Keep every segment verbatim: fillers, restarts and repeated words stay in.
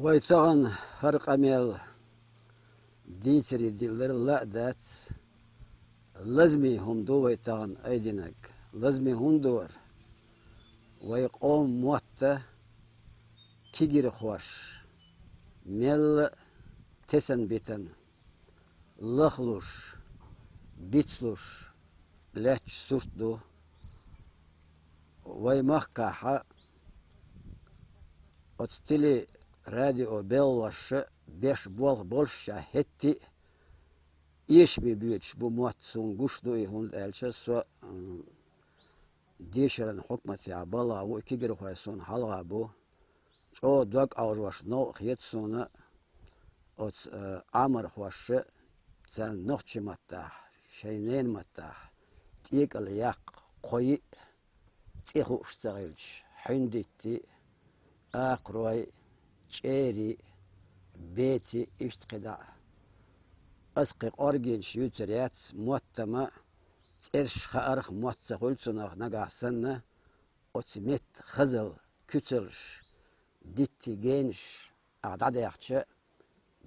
Вай тахана хӀара къамел дийцаре диллар ла а дац. Лазаме хӀума ду вай тахана айдинарг. Лазаме хӀума ду хӀара? Вай къоман мотт кегирхоша мелла а тесна-битана лахлуш, бицлуш лаьттача сурт ду. Вай махкахь оцу теле, радио белхалоша беш болх боллушехь, хӀетте а эшаме боьдуш бу мотт, суна гуш ду и, хӀунда аьлча со, м, дешаран хьукматехь балхахь ву, и кегирхой суна хьалха бу. ЧӀогӀа дог Ӏовжош новкъа хета суна оцу, э, Ӏамархоша, царна нохчийн маттахь, шайн ненан маттахь тӀекӀал яккха кхо йиъ, цӀе хууш ца хилча, хьуьндитти, акхарой, чӀери, беци, иштта кхидӀа а. Аса кхин къоргенаш юьйцур яц, мотт-м, цӀераш хаарх, мотт ца хуьлу цунах нагахь санна, оцу метта хазалла, куьцалш, дитти генаш ахь дӀадаьхча,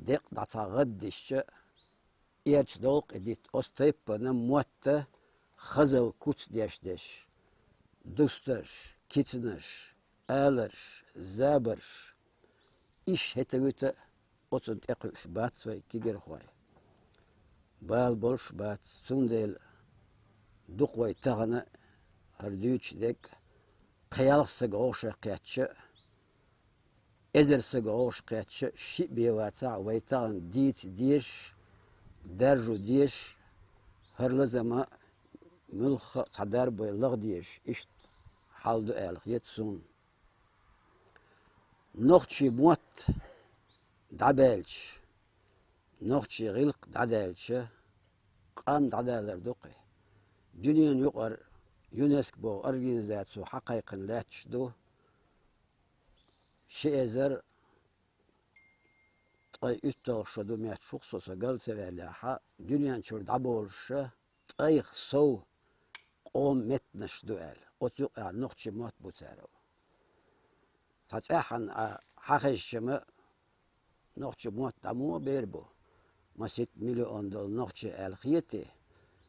деккъа дӀа цхьа гӀаддисча, эрча долу кхин дитт оцу тайпана мотт хазалла куц деш-деш, дустарш, кицанаш, аларш, забарш, иштта хӀета-вуьта оцунна тӀекхуьуш бац вай кегирхой. Бала болуш бац, цундела дукха вай тахана хӀара дуьйцуш дерг, кхин ялх саг гӀовгӀа кхетча, эзар саг гӀовгӀа кхетча, шиъ бен вацахь, вай тахана дийца дезаш, даржо дезаш, хӀара лазам муьлхха а цхьа дарба вай лаха дезаш, иштта хьал ду аьлла хета суна. Нохчийн мотт дӀабаьлча, нохчийн гӀиллакх дӀадаьлча, къам дӀадалар ду кхин. Дуьненан юкъара ЮНЕСКО боху организаци хьакхайкхина лаьтташ ду. Ши эзар ткъе уьтталгӀа шо ду моьттуш ву-кх со, со гал ца ваьллехь, дуьнен чуьра дӀаболуш ткъех сов къоман меттанаш ду аьлла. Оцу юкъахь нохчийн мотт бу церан. Цхьа цӀеххьана а хьахезча-м, нохчийн мотт дӀа муха бер бу? Масийтта миллион долу нохчий аьлла хетий?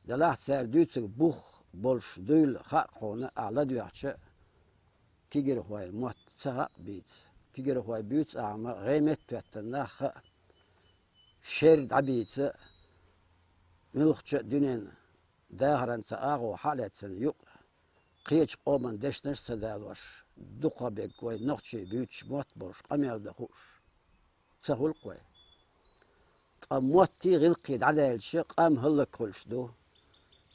Делахь цара дуьйцург бух болуш дуйла хаьа хьуна, ахь ладоьгӀча, кегирхойн мотт ца хаьа бийца. Кегирхой буьйцу ахь-м гӀеметтахӀоьттина нах хаьа. Шер дӀабийца, муьлххачу а дуьненан дахаран цхьа агӀо хьа а лаьцна юкъа, кхечу къоман дешнаш а ца далош, дукхахберг вай нохчий буьйцуш мотт болуш къамел дан хууш ца хуьлу-кх вай. Ткъа моттий, гӀиллакхий дӀадаьлча, къам хӀаллакьхуьлуш ду.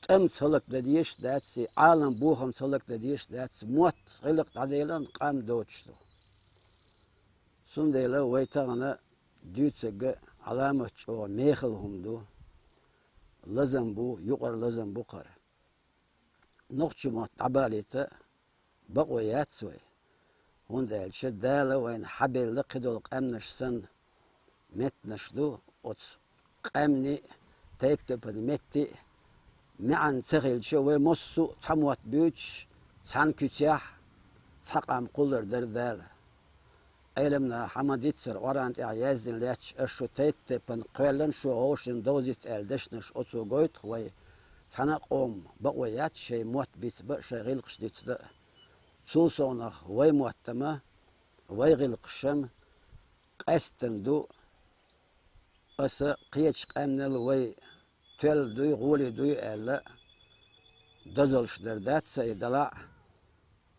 ТӀамца хӀаллакдан дезаш а дац и, Ӏалам бохамца хӀаллакдан дезаш а дац, мотт, гӀиллакх дӀаделлан къам доцуш ду. Цундела вай тахана дуьйцург Ӏаламат чӀогӀа мехала хӀума ду, лазам бу, юкъара лазам бу-кх хӀара. Нохчийн мотт дӀабалийта бакъо яц вай, хӀунда аьлча Дала вайна хьабелла кхидолу къаьмнаш санна меттанаш ду, оцу къаьмнийн, тайп-тайпана меттийн маьӀна ца хилча, вай массо а цхьа мотт буьйцуш, цхьана куьцехь цхьа къам кхуллур дара Дала. Ӏеламнаха хьан ма-дийццара, Къуръан тӀехь яздина лаьтташ, ас шу тайп-тайпана кхоьллина, шу вовшийн довзийта аьлла дешнаш, оцо гойту-кх вай, цхьана а къоман бакъо яц шайн мотт бицбан а, шайн гӀиллакхаш дицдан а. Цул совнах вай мотт-м, вай гӀиллакхаш-м къаьсттина ду, аса кхечу къаьмнал вай тоьлла дуй, гӀоле дуй аьлла, дозаллаш дар дац сан и, делахь а.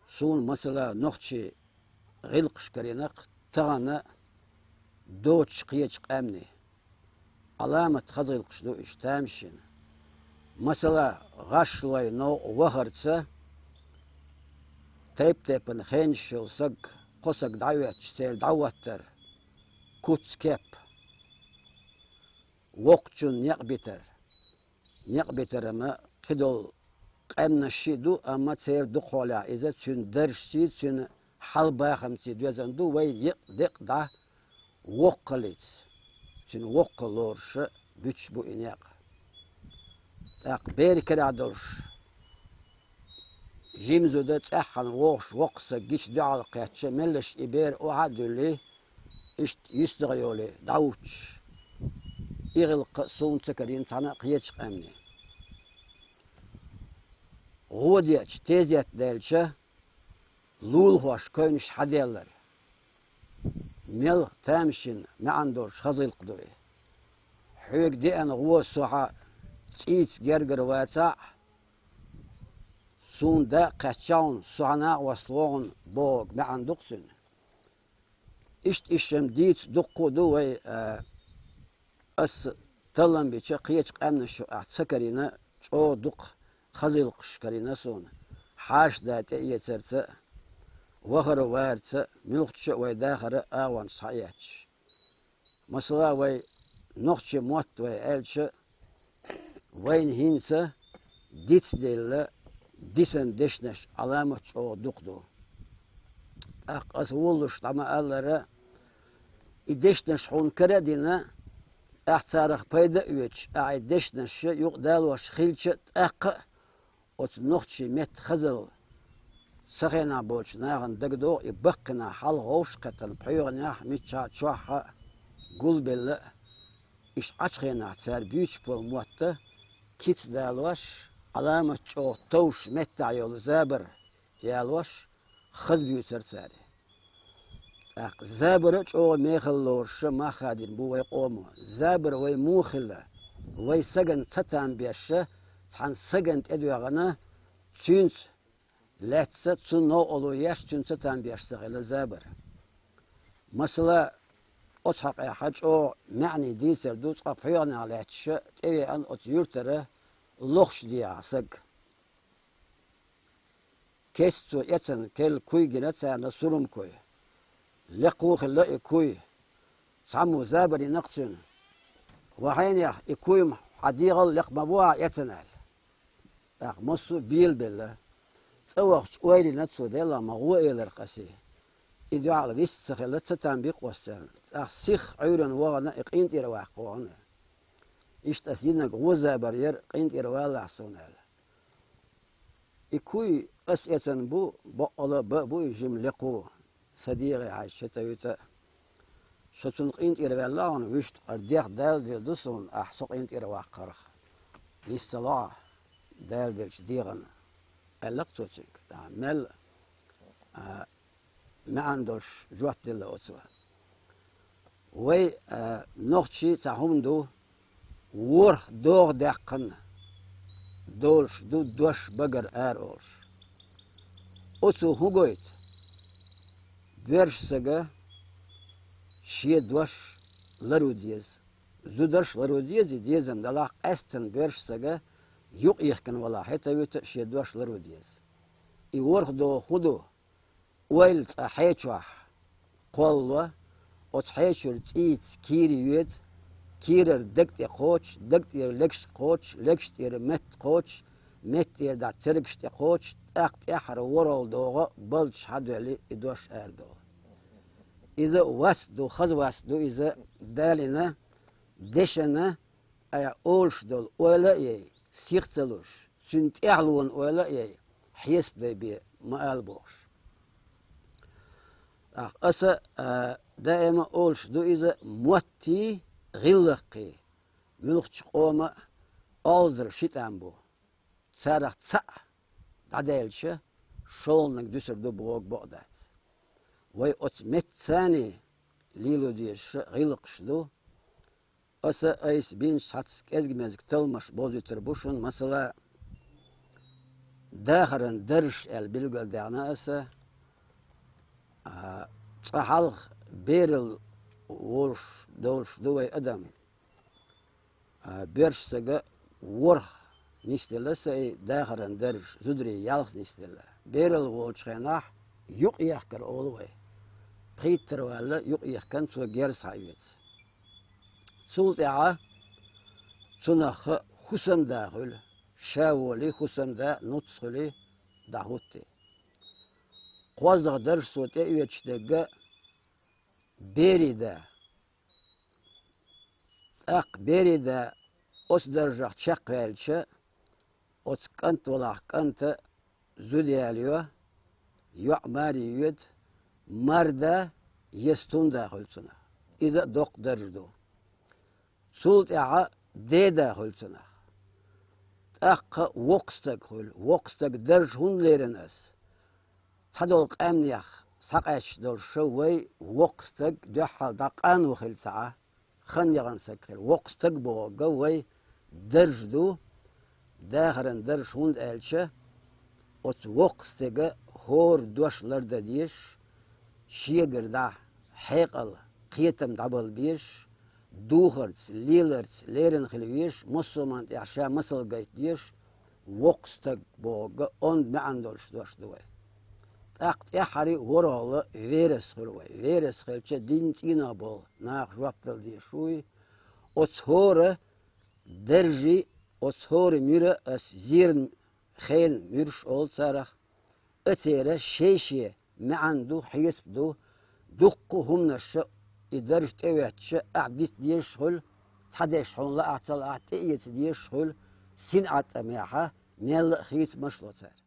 Суна, масала, нохчийн гӀиллакхаш карийна-кх тахана доцуш кхечу къаьмнийн. Ӏаламат хаза гӀиллакхаш ду уьш тамашийна. Масала, гӀашлой новкъа вахарца, тайп-тайпана хенаш йолу саг, кхо саг дӀахӀоьттуш, церан дӀахӀоттар, куц-кеп, воккхачунна некъ битар. Некъ битар-м кхидолу къаьмнашший а ду, амма церан дукхахьолехь иза цуьнан даржашций, цуьнан хьал-бахамций доьзна ду, вай екъа-декъа дӀа воккхаллица, цуьнан воккхалла лоруш буьтуш бу и некъ. ТӀаккха беран карахь долуш жима зуда, цӀеххьана вогӀуш воккха саг гича, дуьхьал кхетча, меллаша и бер охьа а дуьллий, Иштта юьстагӀйола дӀавуьтуш, и гӀиллакх а суна ца карийна цхьана а кхечу къаьмнийн. ГӀо дечу, тезет даьлча, лулахошка кевнаш хьаделлар. Мел тамашийна маьӀна долуш хаза гӀиллакх ду и. Хьоьга деана гӀо со хьан цӀийца гергара вацахь а, суна дакъа кхаьчча хьуна, со хьан накъост вогӀу бохург маьӀна ду-кх цуьнан. Иштта иштта-м дийца дуккха а ду вай, а, ас таллам бича кхечу къаьмнашна ахь ца карийна, чӀогӀа дукха хаза гӀиллакхаш карийна суна. Хьаша да тӀеэцарца а, вахара варца а, муьлххачу а вай дахар агӀонаш схьаэцча. Масала, вай нохчийн мотт вай аьлча, вайна хӀинца дицделла дисан дешнаш Ӏаламат чӀогӀа дукха ду. ТӀаккха ас волалуш дӀа ма-аллара, и дешнаш хьуна кара а дина, ахь царах пайда а оьцуш, ахь и дешнаш юкъадалош хилча а, тӀаккха а оцу нохчийн меттан хазалла цу хенахь болчу нахана дагадогӀу, и баккхийнахь хьалха вовшахкхетта пхьоьгӀанехь а, миччахь а, чохь а гулбелла а, иштта Ӏачу хенахь цара буьйцуш болу мотт а кица далош, Ӏаламат чӀогӀа товш меттахь йолу забар ялош, хаза буьйцура цара. ТӀаккха забар а чӀогӀа мехала лоруш а мах хадийна бу вай къомо. Забар вай муха хилла? Вай сагана ца там беш а, цхьана сагана тӀедоьгӀна, цуьнца лаьцна, цунна новкъарло еш, цуьнца ца там беш ца хилла забар. Масала, оцу хьокъехь чӀогӀа маьӀний дийцар ду, цкъа пхьоьгӀанех лаьтташ а тӀевеана оцу юьртара лохучу дегӀан саг. Кеста цо эцна керла куй гина царна, сурам куй. Лекхо хилла и куй. Цхьаммо забар йина-кх цуьнан: «Ва хьенех, и куй-м хьан дегӀал лекха ма бу ахь эцна», – аьлла. ТӀаккха массо а белабелла. ЦӀа вахча ойла йина цо: «Делахь ма гӀо элира-кх ас и. И дуьхьал вист ца хилла, ца там би-кх ас царна». ТӀаккха сихха Ӏуьйранна вахана, и къинтӀера ваккха вахана. Иштта ас йинарг гӀо забар яра, къинтӀера валахь суна аьлла. И куй ас эцна бу, баккъала а бан а бу и жима лекхо, сан дегӀе хьаьжча, хӀета-вуьта а. Со цунна къинтӀера ваьлла хьуна вуьшта, хӀара дегӀ Дала делла ду суна, ахь со къинтӀера ваккхарх. Нийса ца ло ахь Дала деллачу дегӀана, аьлла-кх цо цуьнга. ТӀаккха мел, а, маьӀна долуш жоп делла оцо. Вай, а, нохчийн цхьа хӀума ду, ворхӀ догӀа даьккхина долуш ду дош багара ара олуш. Оцо хӀун гойту? Боьрша сага шен дош лару деза. Зударша лару деза, и дезам далахь, къаьсттина боьрша сага юкъ йихкина валахь, хӀета-вуьта а шен дош лару деза. И ворхӀ догӀа хӀун ду? Ойла цкъа хье чохь кхоллало, оцу хье чуьра цӀийца кийра йоьду, кийрара даг тӀе кхочу, даг тӀера легаш кхочу, легаш тӀера метта кхочу, метта тӀера дӀа цергаш тӀе кхочу, тӀаккха тӀаьххьара ворхӀалла догӀа балдаш хьадоьлли, и дош арадолу. Иза вац ду, хаза вац ду иза далийна дешан, айхьа олуш долу ойла а яй, сих ца луш, цуьнан тӀаьхьалонан ойла а яй, хьесап дай бен ма ала бохуш. ТӀаккха аса, а, даима олуш ду иза, моттий, гӀиллакхий муьлххачу къоман а олдара ши тӀам бу. Царах цхьаъ дӀадаьлча, шолгӀаниг дуьсур ду бохург бакъ дац. Вай оцу меттаца лело дезаш гӀиллакхаш ду. Аса айса бинчу цхьацца кӀезиг-мезиг талламаш бовзуьйтур бу шуна, масала, дахаран даржаш аьлла билгалдаьхна аса, а, цкъа хьалха бералла волуш долуш ду вай адам. А, боьрша сага ворхӀ нисделла сан и дахаран даржаш, зударий ялх нисделла. Бералла волчу хенахь юкъ ехкар олу вай. Пхийттара ваьлла, юкъ ехкан цо герз хьаоьцу. Цул тӀаьхьа цунах хӀусамда хуьлу, ша волий, хӀусамда, нуц хуьлий, дӀахӀуттий. КхозлагӀа даржаш цо тӀеоьцуш дерг берийн да. ТӀаккха берийн да оцу даржах чекхваьлча, оцу кӀант валахь кӀанта зуда ялайо, йоӀ маре йоьду, марда я стунда хуьлу цунах. Иза а доккха дарж ду. Цул тӀаьхьа деда хуьлу цунах. ТӀаккха воккха стаг хуьлу. Воккха стаг дарж хӀунда лерина ас? Цхьадолу къаьмнех схьакъаьсташ долуш вай воккха стаг дуьххьал дӀа къано хила ца Ӏа, хан яхана стаг хила. Воккха стаг бохург вай дарж ду, дахаран дарж, хӀунда аьлча оцу воккха стега хӀора дош лардан дезаш, шегара дӀа хьекъал, кхетам дӀабала безаш, духарца, леларца лерина хила везаш, массо а хӀуманна тӀехь ша масал гайта дезаш, воккха стаг бохург онда маьӀна долуш дош ду вай. ТӀаккха тӀаьххьара ворхӀалгӀа верас хуьлу вай. Верас хилча, динна цӀийнах болу наха жоп дала дезаш вуй. Оцу хӀора даржий, оцу хӀора муьра, ас зеран хенан муьрш олу царах, а церан шен-шен маьӀна ду, хьесап ду, дуккха а хӀуманаш и дарж тӀеоьттуш ахь бита дезаш хуьлу, цхьа деш хьуна лаахь а ца лаахь а тӀеэца дезаш хуьлу, синӀатӀамехь мелла а хийцамаш ло цара.